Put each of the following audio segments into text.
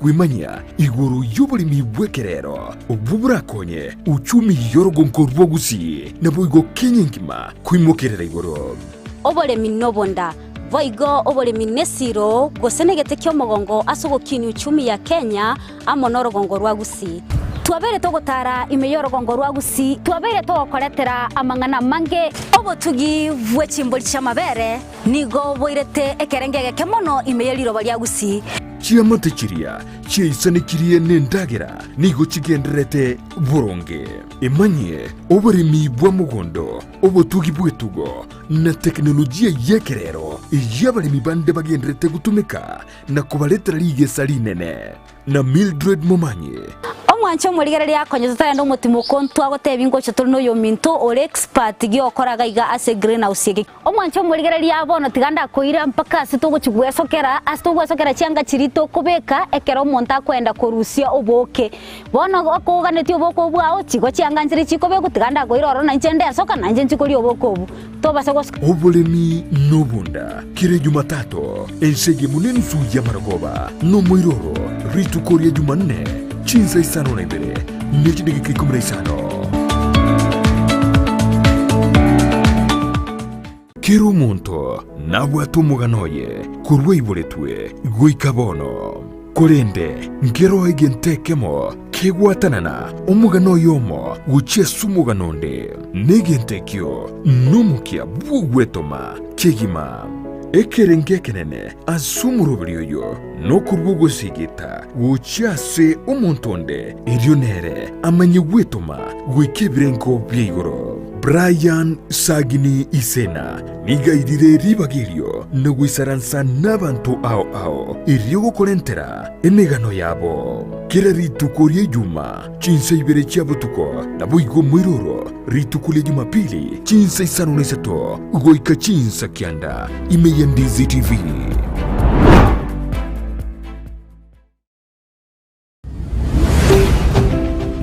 kwemanyia igoro y'oboremi bw'ekerero obwo borakonye uchumi y'orogonko rwa Gusii naboigo Kenya engima koimokerera igoro. Oboremi nobonda, boigo oboremi nesiro gose negete ki'omogongo ase ogokinia uchumi ya Kenya amo norogongo rwa Gusii. Twabeire togotara ime y'orogongo rwa Gusii, twabeire togokoretera amang'ana amange. Obotugi bwe chimbori chi'amabere nigo boirete ekerengo egeke mono ime ye riroba ria Gusii. Chiamate chiria chiaisanekirie nendagera nigo chigendererete boronge. Emanyie oboremi bwa mogondo, obotugi bw'etugo, na tekinolojia y'ekerero eyio abaremi bande bagendererete gotumeka na kobaretera rigesa rinene. Na Mildred Momanyi. Omwanche omorigereria akonye totagenda omotimoko ntwagotebia ngocha tore noyominto ore expert giokora gaiga ase greenhouse eke. Omwanche omorigereria bono tiga ndakoira mpaka ase togochi gwesokera ase togwesokera chianga chiria tokobeka ekero omonto akoenda korusia obooke. Bono okoganetie obooke obwo bwao chigo chianga nchire chikobekwa tiga ndakoira ororo nainche ndesoka nainche nchi koria obooke obwo. Tobasa gosoka. Oboremi nobonda kera Jumatatu, ense eyemo nenusu y'amarogoba, nomoiroro rituko ria Jumanne, chinsa isano na ibere ne chidageka ikomi na isano. Kera omonto nabwate omogano oye korwa aiboretwe goika bono. Korende nkeroo egento ekemo kegwatanana omogano oyomo gochia ase omogano onde, na egento ekio nomokia bw'ogwetoma kegima. Ekerengo ekenene ase omoroberi oyo nokorua ogosigita gochia ase omonto onde, erio nere amanye gwetoma goika ebirengo bia igoro. Brian Sagini Isena nigo airire ribaga erio na goisaransa nabanto ao ao erio gokorentera emegano yabo. Kera rituko ria Ijuma chinsa ibere chia botuko, naboigo moiroro rituko ria Jumapili chinsa isano na isato goika chinsa kianda ime ya Ndizi TV.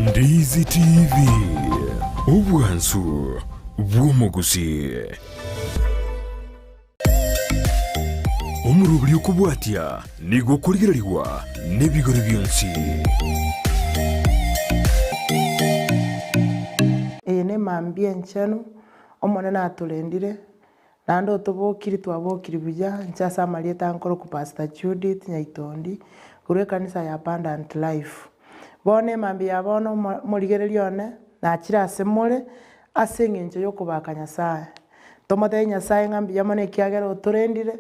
Ndizi TV, obwansu bw'omogusii. Omoroberi okobwatia nigo okorigererigwa nebigori bionsi. Eye nemambia enchenu, Omonene atorendire, Naende otobokiri twabokiri buya inche ase amarieta nkorokwa Pastor Judith Nyaitondi, korwa ekanisa ya Abundant Life. Bono emambia ya bono omo omorigereria one nachire ase more ase eng'encho yokobaka Nyasaye. Tomotebie Nyasaye ng'a mbuya mono ekiagera otorendire,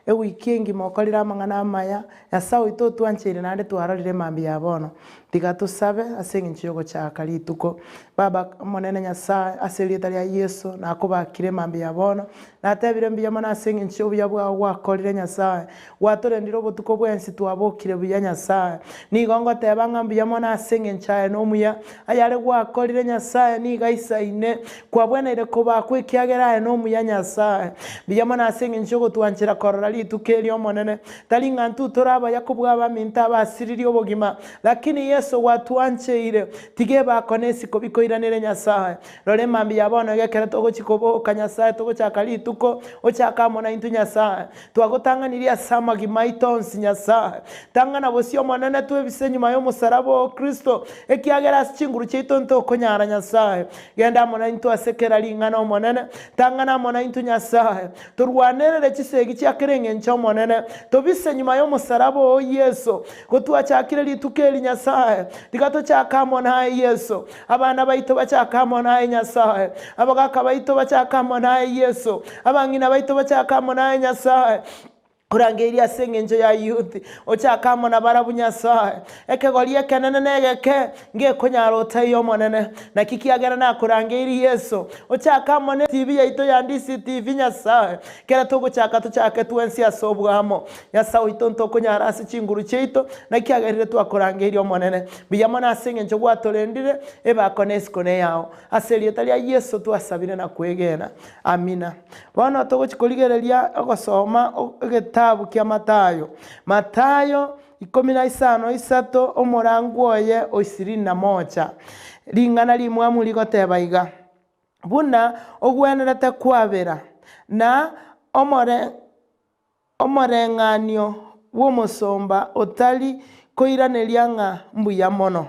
ewiki engima okorire amang'ana amaya, Nyasaye oito otwancheire naende twarorire emambia ya bono. Tiga tosabe ase eng'encho y'ogochaka rituko. Baba Omonene Nyasae, ase erieta ria Yeso, nakobakire mambia ya bono, natebire mbuya mono ase eng'encho y'obuya bwao gwakorire Nyasae. Gwatorendire obotuko bwensi twabokire buya Nyasae. Nigo ngoteba ng'a mbuya mono ase eng'encho aye nomuya, ayare gwakorire Nyasae nigo aisaine, kwabweneire kobakwa ekiagera aye nomuya Nyasae. Mbuya mono ase eng'encho y'ogotwanchera korora rituko eri Omonene. Tari ng'a intwe tore abaya kobua abaminto abasiririe obogima, lakini Yeso gwatwancheire. Tiga ebako na esiko bikoiranere Nyasae. Rora emambia ya bono iga ekero togochia koboka Nyasae togochaka rituko, ochake amo naintwe Nyasae. Twagotang'anirie ase amagima aito onsi Nyasae. Tang'ana bosio Omonene twebise nyuma y'omosaraba oo Kristo, ekiagera ase chinguru chiaito ntokonyara Nyasae. Genda amo naintwe ase kera ring'ana Omonene. Tang'ana amo naintwe Nyasae. Torwanerere chisegi chia kera engencho Omonene. Tobise nyuma y'omosaraba oo Yeso. Gotwachakire rituko eri Nyasae, tiga tochake amo naye Yeso. Abana baito bachake amo naye Nyasae. Abagaka baito bachake amo naye Yeso. Abang'ina baito bachake amo naye Nyasae. Korangeirie ase engencho ya youth, ochake amo nabarabwo Nyasae. Ekegori ekenene na egeke, ngekonyara otaiyo Omonene. Naki kiagera nakorangeirie Yeso, ochake amo ne TV yaito ya DCTV Nyasae. Kera togochaka tochake twensi ase oboamo. Nyasae oito ntokonyara ase chinguru chiaito, naki agerire twakorangeirie Omonene. Mbuya mono ase engencho gwatorendire, ebako na esiko neyao. Ase erieta ria Yeso twasabire na kwegena. Amina. Bono togochia korigereria ogosoma egetabu kia Mathayo. Mathayo ikomi na isano isato omorangu oye o isirini na moja. Ring'ana rimwamu rigoteba iga. Buna ogwenerete kwabera, na omoreng'anio bw'omosomba otari. koiraneria ng'a mbuya mono.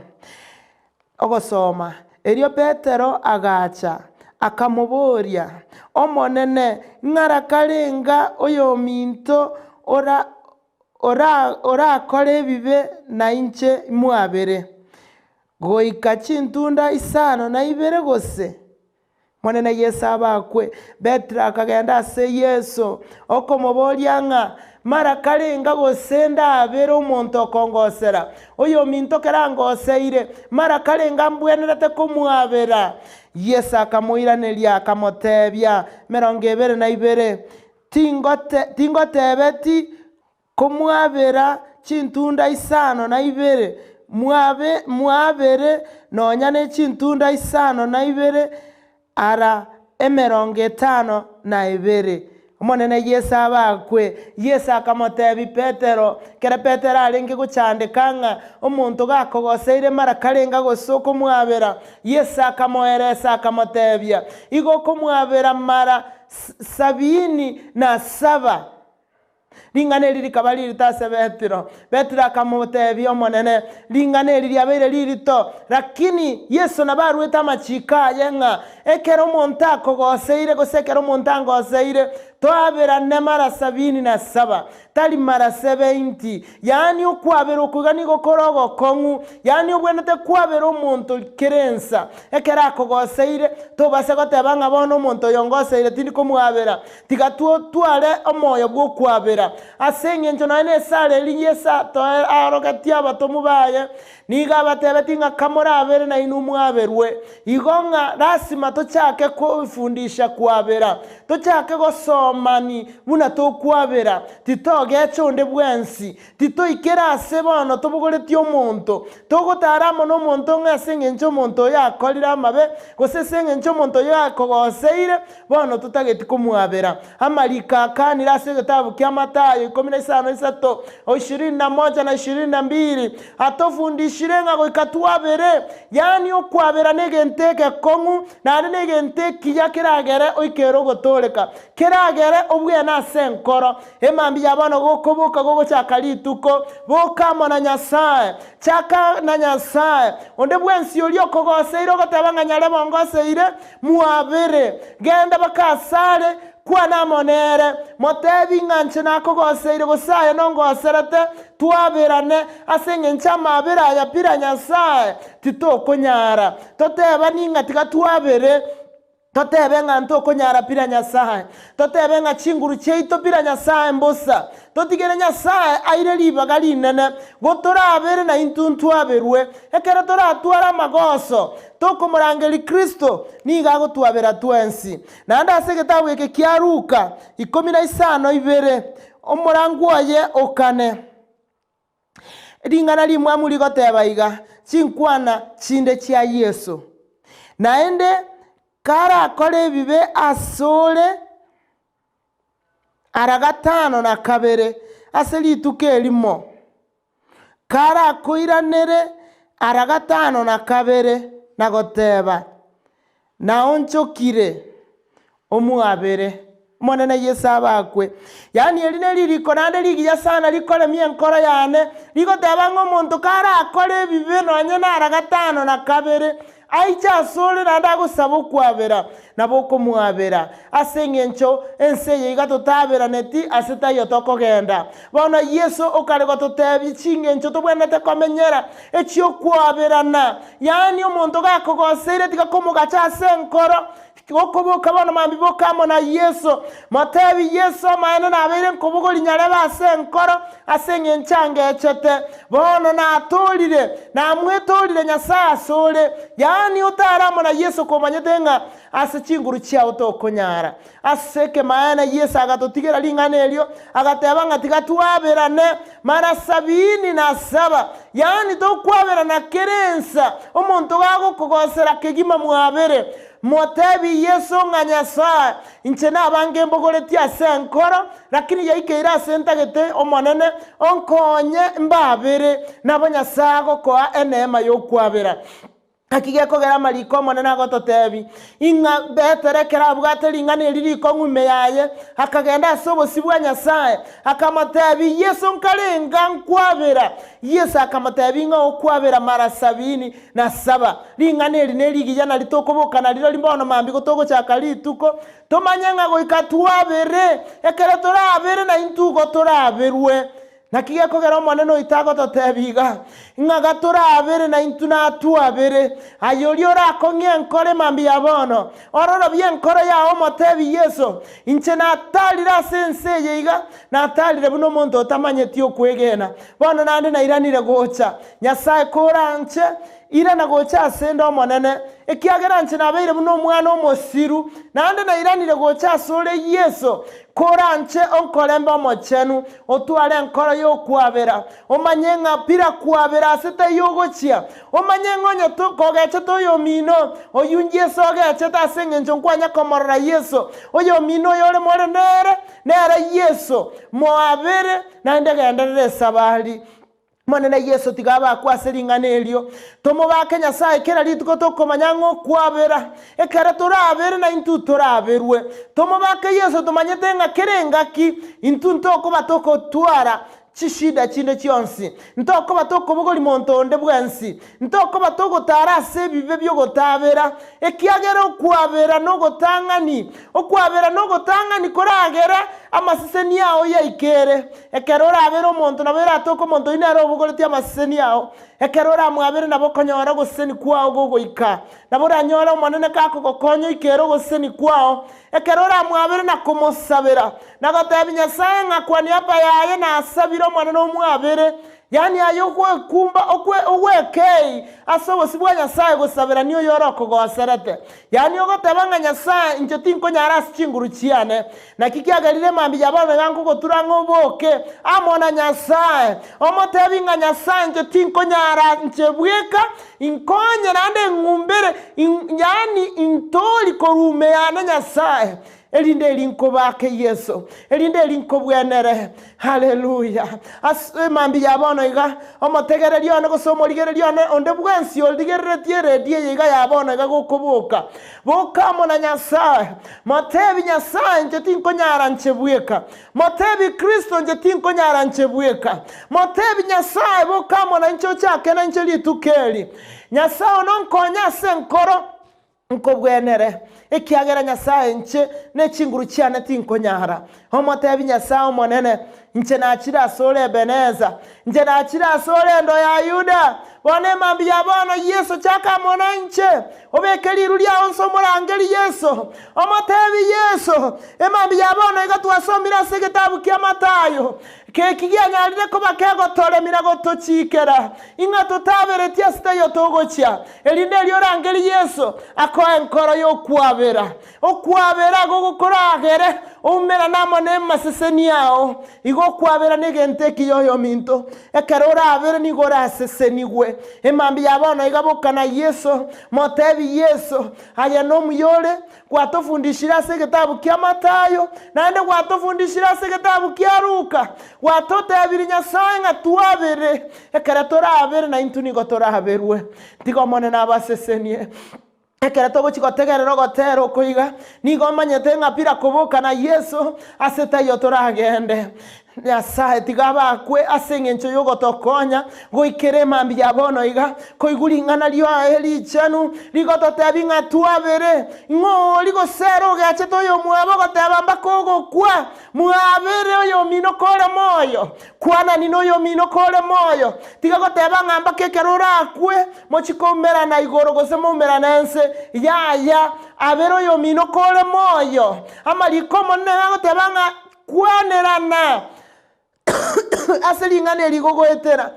Ogosoma. Erio Petero agacha, akamoboria, Omonene, ng'ara karenga oyominto ora ora orakore ebibe na inche imwabere? Goika chintunda isano na ibere gose? Omonene Yeso abakwe. Petero akagenda ase Yeso, okomoboria ng'a, Mara karenga gose ndabere omonto okongosera? Oyominto kera angoseire, mara karenga mbwenerete komwabera? Yeso akamoiraneria, akamotebia, Emerongo ebere na ibere. Tingote tingotebeti Komwabera chintunda isano na ibere, mwabe mwabere nonya ne chintunda isano na ibere ara emerongo etano na ebere. Omonene Yeso abakwe. Yeso akamotebia Petero, ekero Petero arenge gochandeka ng'a omonto gakogoseire mara karenga gose okomwabera, Yeso akamoeresa akamotebia, Igo okomwabera mara sabini na saba. Ring'ana eri rikaba ririto ase Petero. Petero akamotebia, Omonene, ring'ana eri riabeire ririto. Rakini Yeso nabo aruete amachiko aye ng'a ekero omonto akogoseire, gose ekero omonto angoseire, toaberane mara sabini na saba, tari mara sebeinti. Yaani okwabera oko iga nigo kore ogokong'u, yaani obwenerete kwabera omonto kera ensa. Ekero akogoseire, tobase goteba ng'a bono omonto oyo ongoseire tindi komwabera. Tiga tware omoyo bw'okwabera. Ase engencho nonya nesara eria Yeso aorogetie abatomwa baye, nigo abatebetie ng'a kamorabere nainwe mwaberwe. Igo ng'a lasima tochake kwefundisha kwabera, tochake gosomani buna tokwabera, titogecha onde bwensi, titoikera ase bono tobogoretie omonto, togotara amo nomonto ng'a ase engencho omonto oyo akorire amabe, gose ase engencho omonto oyo akogoseire, Bono totageti komwabera. Amariko akanire ase egetabu kia Matayo ikomi na isano isato, o ishirini na moja na ishirini na mbili, atofundishire ng'a goika twabere, yaani okwabera negento egekong'u, naende negento ekiya keragere oikere ogotooreka, keragere obwene ase enkoro. Emambia ya bono gokoboka gogochaka rituko, boka amo na Nyasae, chaka na Nyasae. Onde bwensi oria okogoseire ogoteba ng'a nyarebe ongoseire, Mwabere, genda baka asare, kwana amo nere, motebi ng'a inche nakogoseire gose aye nongoserete, twaberane, ase engencho amaabera aya bila Nyasae titokonyara. Totebani ng'a tiga twabere, totebe ng'a ntokonyara bila Nyasae, totebe ng'a chinguru chiaito bila Nyasae mbosa, Totigere Nyasae aire ribaga rinene, gotorabere naintwe ntwaberwe. Ekero toratware amagoso, tokomorangeria Kristo, nigo agotwabera twensi. Naende ase egetabu eke kia Luka ikomi na isano ibere, omorangu oye o kane, ring'ana rimwamu rigoteba iga, Chinkwana chinde chia Yeso. Naende karakore ebibe asore, Ara gatano na kabere ase rituko erimo, karakoiranere ara gatano na kabere na goteba, Naonchokire, omwabere. Omonene Yeso abakwe. Yaani eri neririko naende rigiya sana rikoremia enkoro yane, rigoteba ng'a omonto karakore ebibe nonye nara gatano na kabere, Aiche asore naende agosaba okwabera, nabo okomwabera. Ase engencho ense eye iga totaberaneti ase taiyo tokogenda. Bono Yeso okare gototebia chingencho tobwenerete komenyera, echi'okwaberana, yaani omonto gakogoseire tiga komogacha ase enkoro, Gokoboka bono mambia boka amo na Yeso. Motebi Yeso, Amaene nabeire nkobogoria nyarebe ase enkoro, ase engencho angechete. Bono natoorire, namwetoorire Nyasae asore. Yaani otare amo na Yeso komanyete ng'a ase chinguru chiao tokonyara. Ase ekemaene Yeso agatotigera ring'ana erio, agateba ng'a tiga twaberane mara sabini na saba. Yaani tokwaberana kera ensa, omonto gagokogosera kegima mwabere. Motebie Yeso ng'a Nyasae, inche nabange mbogoretie ase enkoro, lakini yaikeire ase ntagete Omonene onkonye mbabere, nabo Nyasae agokoa eneema y'okwabera. Naki gekogera amariko Omonene agototebia, ing'a Petero ekero abwate ring'ana eri rikong'u ime yaye, akagenda ase obosio bwa Nyasae, akamotebia, Yeso nkarenga nkwabera? Yeso akamotebia ng'a okwabera mara sabini na saba. Ring'ana eri nerigiya nari tokobokana rirorio bono mambia gotogochaka rituko, tomanye ng'a goika twabere, ekero torabere naintwe igo toraberwe. Naki gekogera Omonene oito agototebia iga, ng'a gatoraabere naintwe natwabere. Aye oria orakong'ie enkoro emambia ya bono, ororobie enkoro yao omotebie Yeso, Inche natarire ase ense eye iga, natarire buna omonto otamanyeti okwegena. Bono naende nairanire gocha. Nyasae koranche, irana gocha asende Omonene, ekiagera inche nabeire buna omwana omosiru, naende nairanire gocha asore Yeso. Koranche onkorembe omochenu, otware enkoro y'okwabera, omanye ng'a birakwabera ase taiyo ogochia, omanye ng'a onye kogechete oyomino, oyio Yeso ogechete ase engencho nkwanya komorora Yeso, oyomino oyore more nere, nere Yeso, moabere, naende genderera esabari. Omonene Yeso tiga abakwe ase ring'ana erio. Tomobake Nyasae kera rituko tokomanya ng'a okwabera. Ekero torabere naintwe toraberwe. Tomobake Yeso tomanyete ng'a kera engaki intwe ntokoba togotwara chishida chinde chionsi. Ntokoba tokobogoria monto onde bwensi. Ntokoba togotara ase ebibe bi'ogotabera, ekiagera okwabera nogotang'ani. Okwabera nogotang'ani koragere amaseseni ao yaikere. Ekero orabere omonto nabo eratoke omonto oyio nere obogoretie amaseseni ao. Ekero oramwabere nabo okonyora ogoseseni kwao gogoika. Nabo oranyore Omonene kakogokonya oikere ogoseseni kwao. Ekero oramwabere na komosabera, na gotebia Nyasae ng'a kwa niaba yaye nasabire Omonene omwabere, yaani aye ogwekumba okwe ogwekei ase obosio bwa Nyasae gosaberania oyore okogoserete. Yaani ogoteba ng'a Nyasae, inche tinkonyara ase chinguru chiane. Naki kiagerire mambia ya bono iga nkogotura ng'a oboke amo na Nyasae, omotebi ng'a Nyasae inche tinkonyara inche bweka, inkonye naende ing'umbere, yaani intori korwa ime yane Nyasae, erinde eri nkobake Yeso, erinde eri nkobwenere. Haleluya! Ase mambia ya bono iga, omotegereri one gose omorigereria one onde bwensi origereretie eredio eye iga ya bono iga gokoboka, boka amo na Nyasae. Motebi Nyasae, inche tinkonyara inche bweka. Motebi Kristo, inche tinkonyara inche bweka. Motebi Nyasae, boka amo nainche ochake nainche rituko eri. Nyasae one onkonye ase enkoro. Nkobwenere, ekiagera Nyasae inche ne chinguru chiane tinkonyara. Omotebi Nyasae Omonene, inche nachire asore Ebeneza, inche nachire asore endo ya Yuda. Bono emambia ya bono Yeso chaka amo nainche, obeke riru riao nse omorangeri Yeso. Omotebi Yeso, emambia ya bono iga twasomire ase egetabu kia Matayo, Keki gianyarire koba kegotoremia na gotochiikera, ing'a totaberetie ase taiyo togochia, erinde erio orangerie Yeso akoe enkoro y'okwabera. Okwabera gogokoragere oumerane amo nemaseseni ao. Igo okwabera negento ekiya oyominto. Ekero orabere nigo orasesenigwe. Emambia ya bono iga boka na Yeso, motebi Yeso, aye nomuya ore, Gwatofundishire ase egetabu kia Matayo, naende gwatofundishire ase egetabu kia Luka. Gwatotebirie Nyasae ng'a twabere, ekero torabere naintwe nigo toraberwe. Tiga Omonene abasesenie. Ekero togochia gotegerera ogotera oko iga, nigo omanyete ng'a bila koboka na Yeso, ase taiyo toragende. Nyasae tiga abakwe ase engencho y'ogotokonya goikera emambia ya bono iga, koigwa ring'ana riaye richenu rigototebia ng'a twabere. Ng'o oria gose ere ogechete oyomwabo ogoteba mpaka ogokwa? Mwabere oyomino kore moyo, kwanani noyomino kore moyo. Tiga goteba ng'a mpaka ekero orakwe mochie koumerana igoro gose moumerane ense. Yaya, abere oyomino kore moyo. Amariko Omonene agoteba ng'a Kwanerana ase ring'ana eri gogoetera,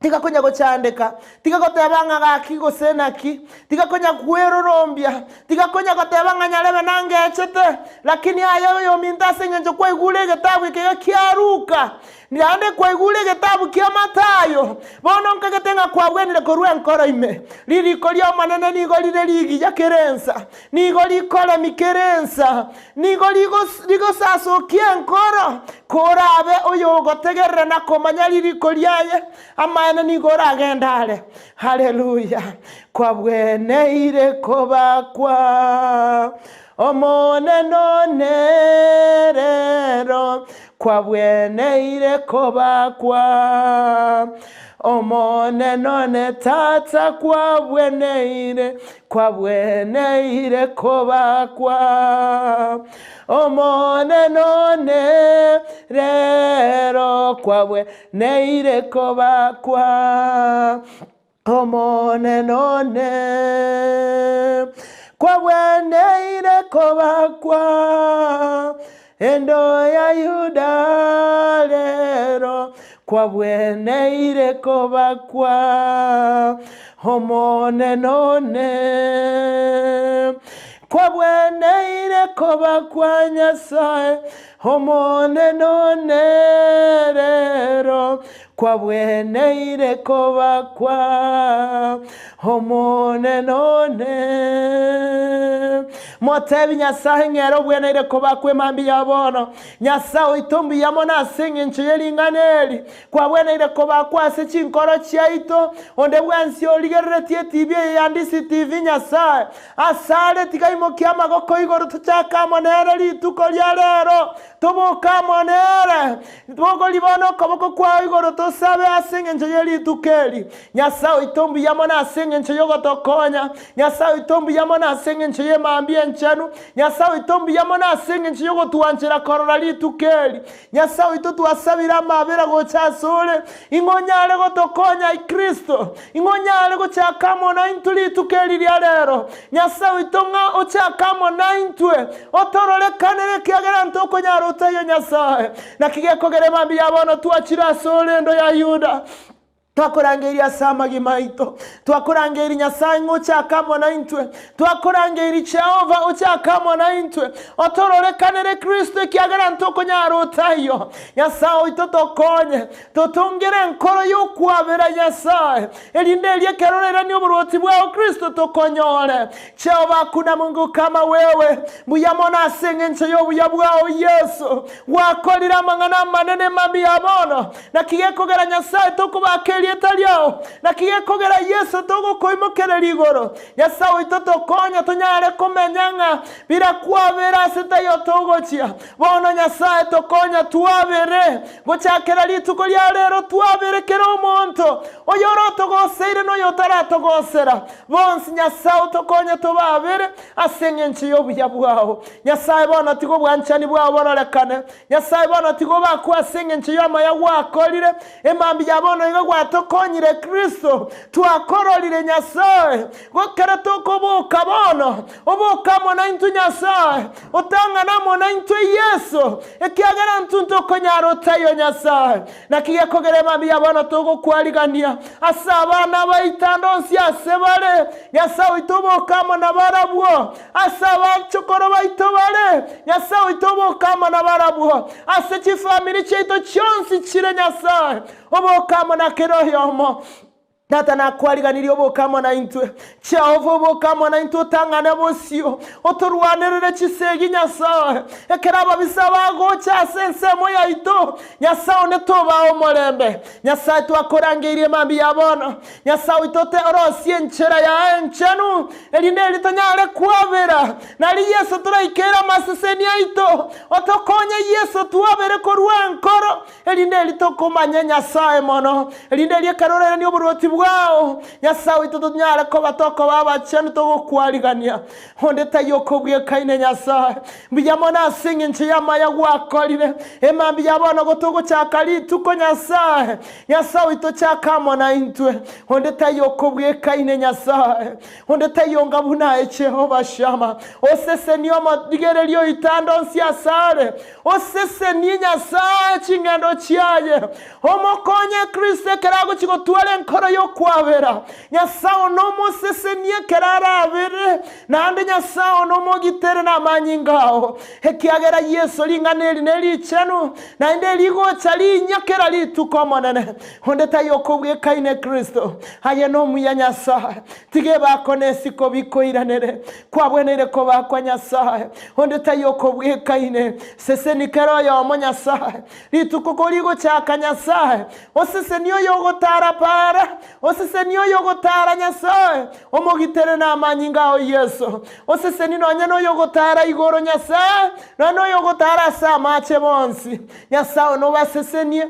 tiga konya gochandeka, tiga goteba ng'a gaki gose naki, tiga konya kwerorombia, tiga konya goteba ng'a nyarebe nangechete, lakini aye oyominto ase engencho kwaigure egetabu eke iga kiaruka. Naende kwaigure egetabu kia Mathayo, bono nkagete ng'a kwabwenire korwa enkoro ime. Ririko ri'Omonene nigo rire rigiya kera ensa, nigo rikoremi kera ensa, nigo rigosasokia enkoro. Korabe oyogotegerera na komanya ririko riaye, amaene nigo oragende are. Haleluya! Kwabweneire kobakwa Omonene one rero, kwabweneire kobakwa. Omonene one Tata, kwabweneire, kwabweneire kobakwa. Omonene one rero, kwabweneire kobakwa. Omonene one, kwagweneire kobakwa endo ya Yuda rero, kwagweneire kobakwa Omonene one, kwagweneire kobakwa Nyasae, Omonene one rero, Kwabweneire kobakwa Omonene one. Motebi Nyasae ng'a ere obweneire kobakwa emambia ya bono. Nyasae oito mbuya mono ase engencho ye ring'ana eri. Kwabweneire kobakwa ase chinkoro chiaito. Onde bwensi origereretie etibi eye ya DCTV Nyasae asare tiga aimokie amagoko igoro tochake amo nere rituko ria rero. Toboke amo nere. Bogoria bono okoboko kwao igoro tosabe ase engencho ye rituko eri. Nyasae oito mbuya mono ase engencho y'ogotokonya. Nyasae oito mbuya mono ase engencho y'emambia enchenu. Nyasae oito mbuya mono ase engencho y'ogotwanchera korora rituko eri. Nyasae oito twasabire amabera gocha asore, ing'o onyare gotokonya ai Kristo? Ing'o onyare gochaka amo naintwe rituko eri ria rero? Nyasae oito ng'a ochake amo naintwe, otororekanere ekiagera ntokonyara otaiyo Nyasae. Naki gekogera emambia ya bono twachire ase orendo ya Yuda, twakorangeirie ase amagima aito, twakorangeirie Nyasae ng'a ochake amo naintwe, twakorangeirie Jehova ochake amo naintwe, otororekanere Kristo ekiagera ntokonyara otaiyo. Nyasae oito tokonye, Totongere enkoro y'okwabera Nyasae, erinde erio ekero orairanie oborwoti bwao Kristo tokonyore. Jehova hakuna Mungu kama wewe. Mbuya mono ase engencho y'obuya bwao Yeso. Gwakorire amang'ana amanene mambia ya bono. Naki gekogera Nyasae tokobaka erieta riao? Naki gekogera Yeso togokoimokereria igoro? Nyasae oito tokonye tonyare komenya ng'a birakwabera ase taiyo togochia. Bono Nyasae tokonya twabere, gochakera rituko ria rero twabere kera omonto, oyore otogoseire na oyotaratogosera, bonsi Nyasae otokonye tobabere ase engencho y'obuya bwao. Nyasae bono tiga obwanchani bwao bororekane. Nyasae bono tiga obakwe ase engencho y'amaya gwakorire. Emambia ya bono iga gwatokonyire Kristo, twakororire Nyasae, gokera tokoboka bono, oboka amo naintwe Nyasae, Otang'ane amo naintwe Yeso, ekiagera intwe ntokonyara otaiyo Nyasae. Naki gekogera emambia ya bono togokwarigania ase abana baito ande onsi ase bare, Nyasae oito oboke amo nabarabwo, ase abachokoro baito bare, Nyasae oito oboke amo nabarabwo, ase chifamiri chiaito chionsi chire Nyasae oboke amo na kera oyomo. Tata nakwariganirie oboke amo naintwe. Jehova oboke amo naintwe otang'ane bosio, otorwanerere chisegi Nyasae. Ekero ababisa bagocha ase ensemo yaito, Nyasae one tobaa omorembe. Nyasae twakorangeirie mambia ya bono. Nyasae oito te orosie enchera yaye enchenu, erinde eri tonyare kwabera. Nari Yeso toraikere amaseseni aito, otokonye Yeso twabere korwa enkoro. Erinde eri tokomanya Nyasae mono, erinde eri ekero orairanie oborwoti bwao, Nyasae oito tonyare koba tokoba abachenu togokwarigania. Onde taiyo okobwekaine Nyasae. Mbuya mono ase engencho y'amaya gwakorire. Emambia ya bono gotogochaka rituko Nyasae, Nyasae oito chaka amo naintwe. Onde taiyo okobwekaine Nyasae. Onde taiyo onga buna aye Jehova Shama. Osesenie omorigereria oito ande onsi asare. Osesenie Nyasae ching'endo chiaye, omokonye Kristo ekero agochia gotwara enkoro y'okwegena. okwabera. Nyasae one omosesenie ekero arabere, naende Nyasae one omogitere namanyinga ao, ekiagera Yeso ring'ana eri nerichenu, naende rigocha rinyia kera rituko Omonene. Onde taiyo okobwekaine Kristo, aye nomuya Nyasae. Tiga ebako na esiko bikoiranere, kwabweneire kobakwa Nyasae. Onde taiyo okobwekaine, seseni kera oyomo Nyasae. Rituko korigochaka Nyasae, osesenie oyogotara para, osesenie oyogotara Nyasae, omogitere namanyinga ao Yeso. Osesenie nonya noyogotara igoro Nyasae, nonya noyogotara ase amache bonsi. Nyasae one obasesenie.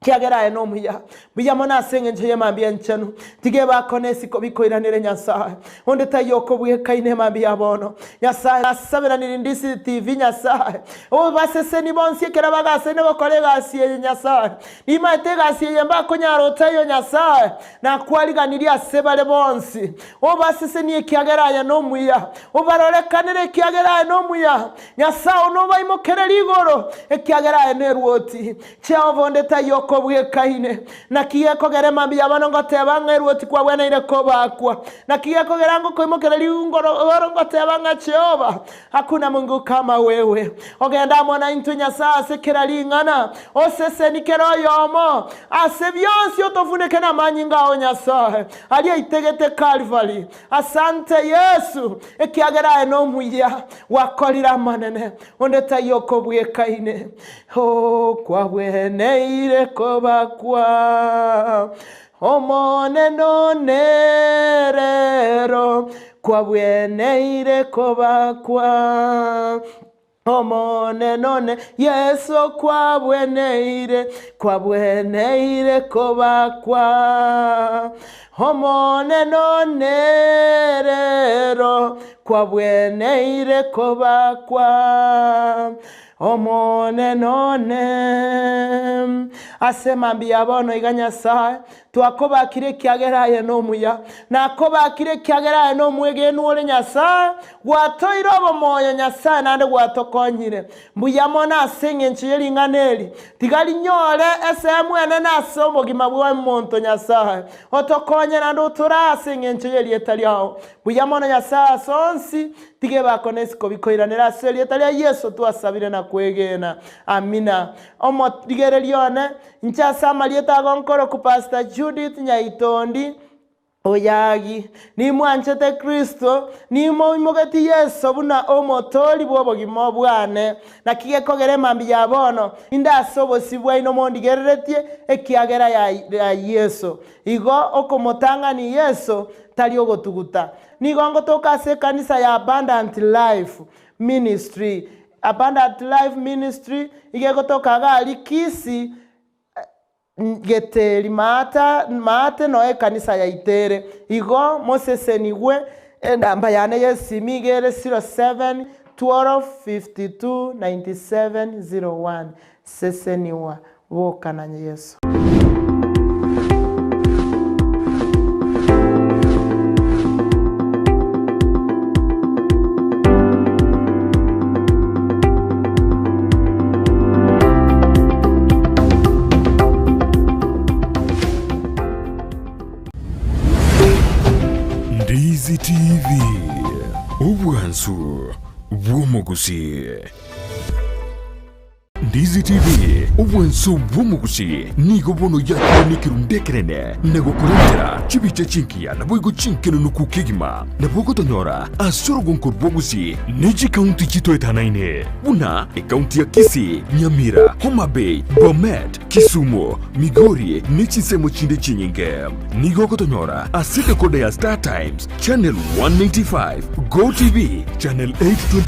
Ekiagera aye nomuya, mbuya mono ase engencho y'emambia enchenu. Tiga ebako na esiko bikoiranere Nyasae. Onde taiyo okobwekaina emambia ya bono. Nyasae, nasaberanire Ndisi TV, Nyasae, obaseseni bonsi ekero bagasaine gokora egasi eye, Nyasae. Nimaete egasi eye mbakonyara otaiyo, Nyasae. Nakwariganirie ase bare bonsi. Obasesenie ekiagera aye nomuya. Obarorekanere ekiagera aye nomuya. Nyasae one obaimokererie igoro, ekiagera aye nerwoti. Jehova onde taiyo okobwekaine. Naki gekogera emambia ya bono ngoteba ng'a erwoti kwabweneire kobakwa? Naki gekogera ngokoimokereria rigoro igoro ngoteba ng'a Jehova, hakuna Mungu kama wewe. Ogende amo naintwe Nyasae ase kera ring'ana, oseseni kera oyomo ase bionsi otofuneke namanyinga ao Nyasae, aria aitegete Kalvari. Asante Yesu, ekiagera aye nomuya, gwakorire amanene, onde taiyo okobwekaine. Oh, kwabweneire kobakwa, Omonene one rero, kwabweneire kobakwa. Omonene one Yeso kwabweneire, kwabweneire kobakwa. Omonene one rero, kwabweneire kobakwa. Omonene one. Ase mambia ya bono iga Nyasae, Twakobakire ekiagera aye nomuya, nakobakire ekiagera aye nomwegenwa ore Nyasae, gwatoire obomoyo Nyasae naende gwatokonyire. Mbuya mono ase engencho ye ring'ana eri, tiga rinyore esehemu enene ase obogima bw'omonto Nyasae. Otokonye naende otorae ase engencho y'erieta riao. Mbuya mono Nyasae ase onsi, tiga ebako na esiko bikoiranere ase erieta ria Yeso twasabire na kwegena. Amina. Omorigereria one, Inche ase amarieta ago nkorokwa Pastor Judith Nyaitondi Oyagi. Nimwanchete Kristo, nimoimogeti Yeso buna omotoori bw'obogima bwane. Naki gekogera emambia ya bono, inde ase obosio bwaino mondigereretie, ekiagera ya Yeso. Igo okomotang'ani Yeso tari ogotuguta. Nigo ngotoka ase ekanisa ya Abundant Life Ministry Abundant Life Ministry iga egotoka iga aria Kisii, Geteri maata maate noe ekanisa yaito ere. Igo mosesenigwe, enamba yane y'esimi iga ere 07 12 52 97 01. Seseniwa boka na Yeso. Ndizi TV, obwansu bw'omogusii. Ndizi TV, obwanso bw'omogusii, nigo bono yakire nekerundu ekenene na gokorentera chibicha chingiya naboigo chinkenenuku kegima. Nabo ogotonyora ase orogonko rwa Gusii ne chikaunti chitoetanaine buna ekaunti ya Kisii, Nyamira, Homa Bay, Bomet, Kisumu, Migori ne chinsemo chinde chinyinge. Nigo ogotonyora ase decoder ya Star Times, Channel 195, Go TV, Channel 826.